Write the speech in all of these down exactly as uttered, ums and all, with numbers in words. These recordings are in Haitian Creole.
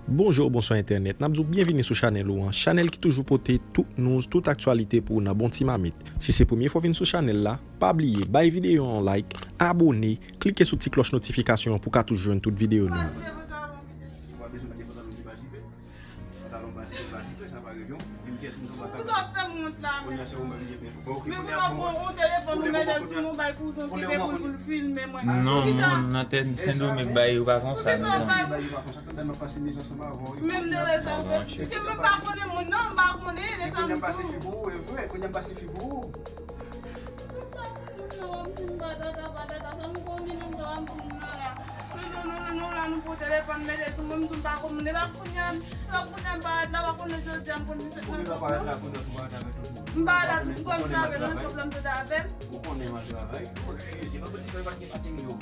Bonjou, bonswa entènèt. N ap di w byenvini sou chanèl ou an, chanèl ki toujou pote tout news, tout aktyalite pou ou nan bon ti mamit. Si se premye fwa w vin sou chanèl la, pa bliye bay videyo an yon like, abone, klike sou ti klòch notifikasyon an pou w ka toujou jwenn tout videyo nou yo. Ou pa bezwen mete pantalon ki pa sipe. Pantalon pa sipe, pa sipe, sa pa revyon. Di m kiyès moun k ap fè m wont la, men. Kounye a se ou menm ki gen. Bon, ok, men kounye a pou w pran yon telefòn ou mete sou mwen, bay kouzen w ki gen pou l filme mwen. Non, moun nan tèt Sendomeng bagay yo pa konsa, non. Bagay yo pa konsa, tande m ap pase mizè ansanm avè w. Menm de lè sa, ou fè, ke mwen pa konnen moun nan, m pa konnen, lè sa m di w. Kounye a m pase fi pou ou, e vre, kounye a m pase fi pou ou. Tout sa, tout sa, m fin batata, batata, sa m kombine m, sa m fin la. Non, non, non, non, non, la nou pran telefòn, mete sou mwen, m di m pa konn moun, epa kounye a, epa kounye a m parèt la, pa konnen jodi a m konn misye nan kòb la. M parèt la, m konn frape l nan kòb la, m te ta avè l. Ou konnen m al travay. Ou konnen se pa piti fè pa gen maten yo.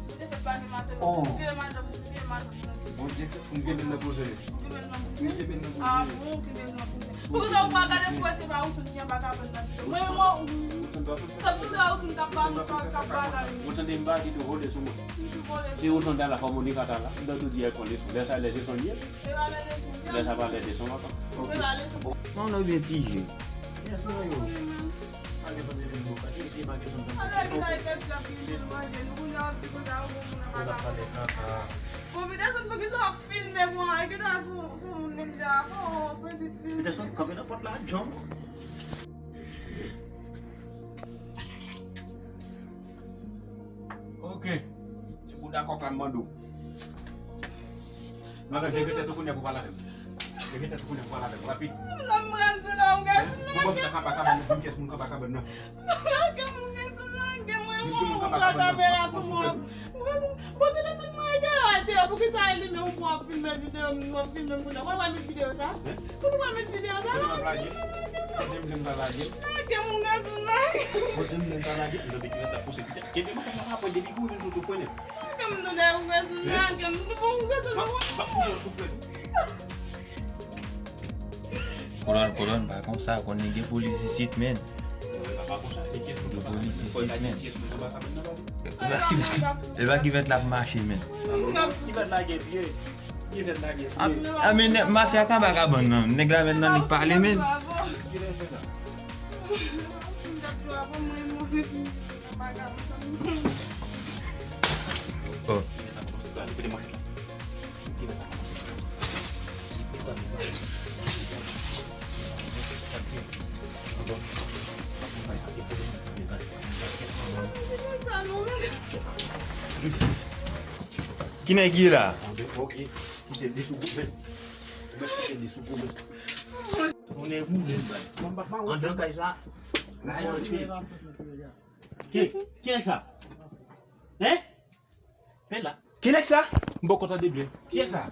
Ou te fè pa gen maten yo. Ou te madanm, ou te madanm. Bondye, m gen men nan poze. Ou gen men nan poze. Ah bon, ou gen men nan poze. Poukisa ou pa gade pou wè se pa Wilson ki anba kabann nan pito? Mwen, mwen, sa pou se Wilson k ap ba, k ap, k ap bagay. Ou tande m ba, ki tou vole sou mwen. Ki tou vole sou mwen. Si Wilson ta la, fò Monica ta la. M ta tou di èl konn leson. Lè sa, lè leson li ye. Se pa lè leson li ye. Lè sa pa lè leson papa. Se pa leson. San nou byen ti je. Yes, mwen yo. Pa gen pwoblèm, pa gen pwoblèm. Alè, ki la e tèt la, ki vin manje. Nou kounye a, ap di konsa, ou bon moun nan pa ka. Bon, Peterson, poukisa w ap filme mwen? E ki dwa fè yon, fè yon moun menm jan avè w, pran vit, vit. Peterson, kanpe nan pòt la, John. Ok. Se pou dakò k la m mande w. Madan, leve tèt ou kounye a pou pale avè m. Leve tèt ou kounye a pou pale avè m. Rapid. Sa m pral di w la, ou gen. Bon, bòs la, kaba, kaba, di m kiyès moun k anba kabann nan. Gen moun gen sou nan, gen mwen, mwen, mwen pran kamera sou mwen. Bon, telefòn mwen e dèyè atè, poukisa e li menm pou ap filme videyo m, w ap filme m kounye a? Kote w pral met videyo sa? Kote w pral met videyo sa? Kote m ap lage? Kote m ap lage? Gen moun gen sou nan. Kote m gen pa lage? Tande ki mèt la pouse pita. Kenbe mwen sa, depi kou vin sou tou fwene. Gen moun gen sou nan, gen moun gen sou nan. Kolòn, kolòn, pa konsa, konnen gen polis isit, men. Gen polis isit, men. E pa ki vèt, e pa ki vèt l ap mache, men. A, a, men nèg mafya kaba kabann nan, nèg la menm nan li pale, men. Oh. Ki nèg ye la? Ok, kite li sou goumen. Kite li sou goumen. Anndan kay sa. Ki, ki nèg sa? Hein? Pen la. Ki nèg sa? M poko tande byen. Kiyès sa?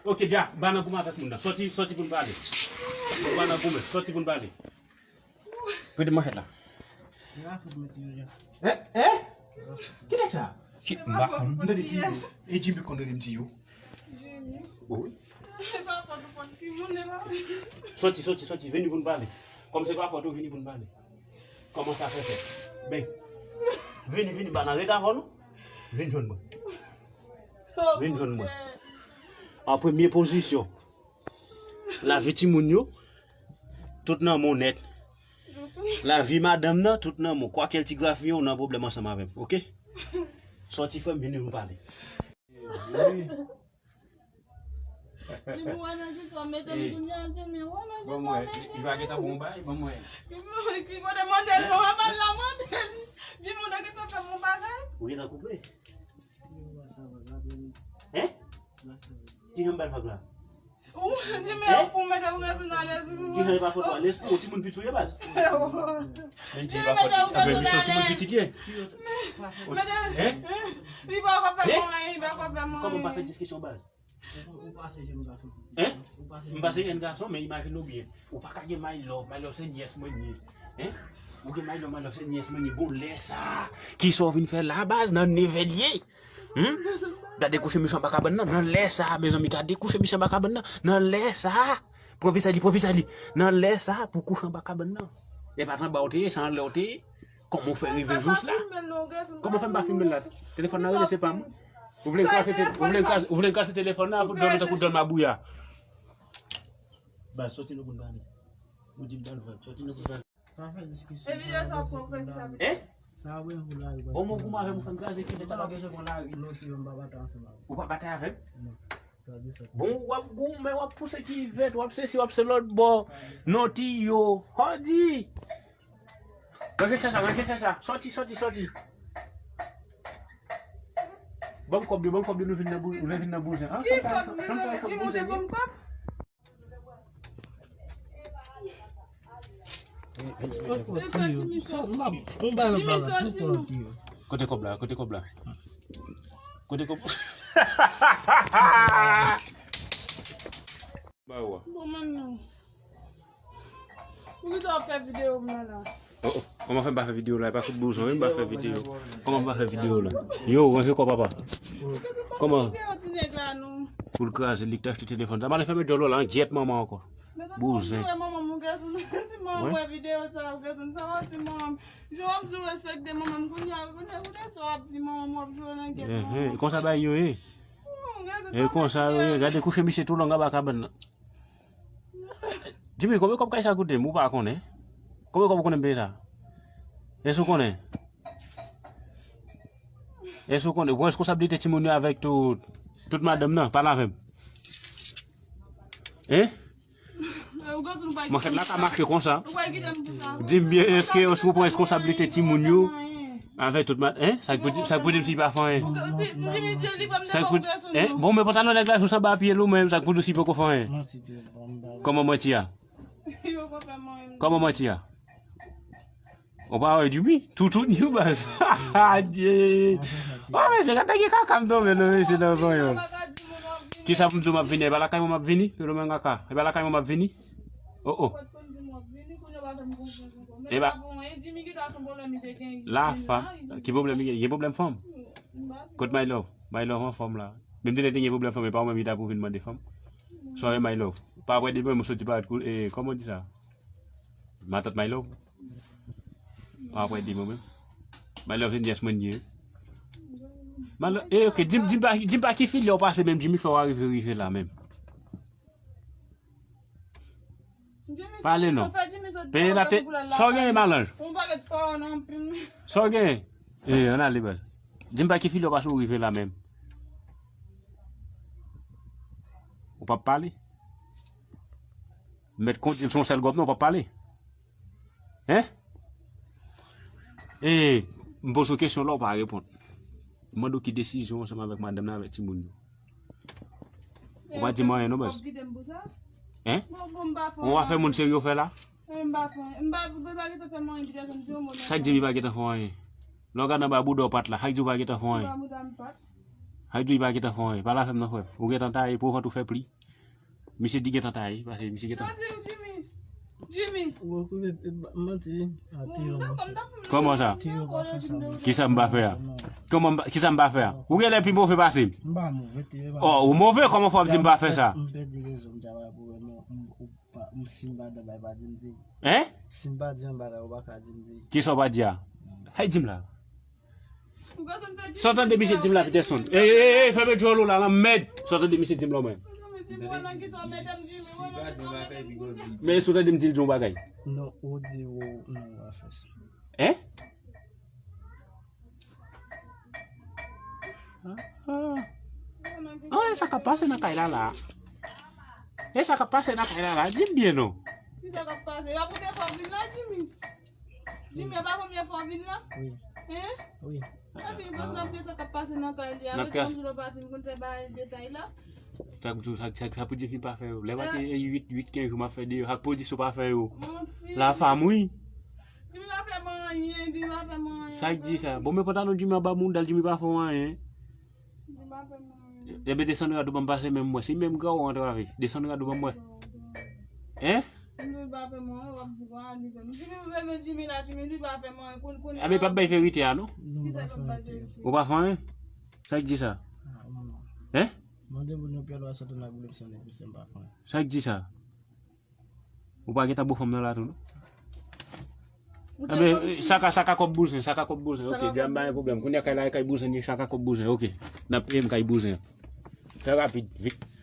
Ok, dja, m pa nan goumen avèk moun nan. Sòti, sòti pou n pale. M pa nan goumen, sòti pou n pale. Rete manchèt la. Hein? Hein? Ki nèg sa? Ki, m pa konn. M tande Tiyo. E Jimmy konn rele m Tiyo. Jimmy. Wi. E pa fòt ou konn ki moun e la. Sòti, sòti, sòti, vini pou n pale. Kòm se pa fòt ou, vini pou n pale. Kòman sa fè fèt? Ben. Vini, vini, m pa nan reta avè w non. Vin jwenn mwen. Vin jwenn mwen. An premye pozisyon, lavi timoun yo, tout nan men w nèt. Lavi madanm nan, tout nan men w. Kwakèl ti grafiyen, ou nan pwoblèm ansanm avè m, oke? Sòti frè m, vini nou pale. Di m wè nan ki sa w mete m kounye a, di m wè nan ki sa w mete m. Li pa gentan bon bay, ban m wè. Ki kote mande l non, an ba l la mande l. Di m ou te gentan fè m yon bagay. Ou gentan koupe? Hein? Ki jan m ba l vag la? Ou di men pou mete ou gen sou nan lespri. Ki jan li pa fè w lespri, ou timoun piti ou ye baz. Men di pa fòt. Apre misyon timoun piti ki ye. Hein? Li pa ka fè mwen, li pa ka fè mwen. Kòman m pa fè diskisyon baz? Ou pase jèn gason. Hein? M pase jèn gason, men imajine w byen. Ou pa ka gen my love, my love se nyès mwen ye. Hein? Ou gen my love, my love se nyès mwen ye. Bon, lè sa, kisa w vin fè la baz nan nevè l ye? Hmm? Gade kouche misye anba kabann nan, nan lè sa, mezanmi, gade kouche misye anba kabann nan, nan lè sa. Pran visaj li, pran visaj li. Nan lè sa, pou kouche anba kabann nan. E pa t anba w te ye, se anlè w te ye. Kòman w fè rive jous la? Kòman fè m pa filme l la? Telefòn nan rele, se pa mwen. Ou vle kraze te-, ou vle kraze, ou vle kraze telefòn nan pou dòmi tankou dòmi mabouya. Ba, soti nou pou n pale. Ou di m pral vag, soti nou pou n pale. Pa fè diskisyon. E videyo sa w pran ki sa. Hein? Sa w pran pou lari. Bon, mwen kouman avè m fè m kraze ki leta pa bezwen pran lari. Non, ti yo, m pa batay ansanm avè w. Ou pa batay avè m? Non. Tradisyon. Bon, w ap goumen, w ap pouse kivèt, w ap sesi, w ap se lòt bò. Non, ti yo. Hodi. Manje fè sa, manje fè sa. Sòti, sòti, sòti. Ban m kòb yo, ban m kòb yo, nou vin nan bou-, nou vin nan bouzen. Ki kòb, nou vin nan bouzen, ban m kòb. Kote kòb la? Kote kòb la? Kote kòb? Ba yo a. Bon, manmi. Poukisa w ap fè videyo m nan la? Oh, oh. Kòman fè m pa fè videyo la? E pa fout bouzon, wi, m pa fè videyo. Kòman m pa fè videyo la? Yo, ranje kò papa. Kòman? Pou l kraze, li k te achte telefòn sa. M ale fèmen djòl ou la, an gyèt manman ankò. Bouzen. Manman m, ou gèt ou, si manman m wè videyo sa, ou gèt ou, sa w ap di manman m. Jan w ap di w respekte manman m, kounye a, kounye a, kounye a sa w ap di manman m, w ap jwe nan gyèt manman m. Konsa bagay yo ye. E konsa yo ye, gade kouche misye tou long anba kabann nan. Jimmy, konbyen kòb kay sa koute m? Ou pa konnen? Konbyen kòb ou konnen m peye sa? Èske ou konnen? Èske ou konnen? Ou pran reskonsablite timoun yo avèk tout, tout madanm nan? Pale avè m. Hein? Manchèt la ka mache konsa. Di m byen, èske, èske ou pran reskonsablite timoun yo? Avèk tout ma-, hein? Sa k pou di, sa k pou di m si pa fè anyen? Sa k pou di, hein? Bon, men pantalon nèg la sou sanba pye l ou menm, sa k pou di si poko fè anyen? Kòman manti a? Kòman manti a? Ou pa wè Jimmy? Toutouni baz. Adye. Wa, men se gata gen kaka m tonbe non, mesye nan panyòl. Kisa pou m di w m ap vini? E pa lakay mwen m ap vini? Pelo men kaka. E pa lakay mwen m ap vini? Oh, oh. E pa, la fanm, ki pwoblèm li gen? Gen pwoblèm fanm? Kot my love? My love anfòm la. Menm si li te gen pwoblèm fanm, e pa ou menm ki ta pou vin mande fanm. Sorry my love. Pa apre demen mwen soti pa, eh, kòman di sa? Matant my love. Pa apre demen menm. My love se nyès mwen ye. My love, eh, ok, di m, di m pa, di m pa ki filya w pase menm, Jimmy fè w arive rive la menm. Pale non. Peye la te, sa w genyen malanj? Sa w genyen? Eh, ann ale baz. Di m pa ki filya w pase w rive la menm. Ou p ap pale? Mèt kondil se yon sèl gòp non, w p ap pale. Hein? Eh, m poze w kesyon la, w pa reponn. M mande w ki desizyon ansanm avèk madanm nan, avèk timoun yo. Ou pa di m anyen non, baz. Hein? Ou pa fè moun serye w fè la? Sa k di m li pa gentan fè w anyen? Lè w gade anba bouda w pat la, sa k di w pa gentan fè w anyen? Sa k di w li pa gentan fè w anyen? Pale avè m non, frè m. Ou gentan taye, pou vant ou fè pli. Misye di gentan taye, paske misye gentan. Sa di w, Jimmy? Jimmy. Ou okipe, e, ba, manti, wi. A, Théo, manti. Kòman sa? Théo pa fè sa, manti. Kisa m pa fè a? Kòman m pa, kisa m pa fè a? Ou genlè pi move pase m. M pa move, Théo, e pa. Oh, ou move, kòman fò w ap di m pa fè sa? M pèdi rezon, m ta va pou wè, non, m, ou pa, m, si m pa di anba, e pa di m di. Hein? Si m pa di anba la, ou pa ka di m di. Kisa w pa di a? Hay di m la. Sa w tande misye di m la, Peterson? Ey, ey, ey, fèmen djòl ou la, lanmèd! Sa w tande misye di m la, mwen? Men sa w tande m di l di yon bagay? Non, ou di ou, non, ou pa fè sa. Hein? Ah, ah. Ah, e sa k ap pase nan kay la, la? E sa k ap pase nan kay la, la? Di m byen, non. Ki sa k ap pase? Y ap rete fò vin la, Jimmy. Jimmy, e pa premye fwa w vin la? Wi. Hein? Wi. Epi, bon, nan pye sa k ap pase nan kay li a, met yon dlo pati, m konn fè bagay detay la. Sa k, sa, sa, sa pou di fi pa fè yo. Lè pati, eh, uit, uit, kenz jou m ap fè deyò, sa k pou di si w pa fè yo. Manti. La fam, wi. Jimmy pa fè mwen anyen, Jimmy pa fè mwen anyen. Sa k di sa? Bon, men pantalon Jimmy anba mouda l, Jimmy pa fè w anyen. Jimmy pa fè mwen anyen. Enben, desann rad ou ban m pase men m wè. Se menm gran ou antrave. Desann rad ou ban m wè. Hein? Jimmy pa fè mwen anyen, w ap di, bon, a li fè m. Jimmy, m leve Jimmy la, Jimmy, li pa fè mwen anyen. Koun-, kounye a. Enben, pa bay verite a, non? Kisa k ap bay verite? Ou pa fè anyen? Sa k di sa? Ah, non. Hein? Mande pou nou pyè lwa sòti nan boulèm san de plis, m pa fè anyen. Sa k di sa? Ou pa gentan bo fanm nan la tou, non? Anben, sa ka, sa ka kòb bouzen, sa ka kòb bouzen. Ok, djam pa gen pwoblèm. Kounye a kay la, kay bouzen, ni sa ka kòb bouzen. Ok, n ap peye m kay bouzen. Fè rapid, vit.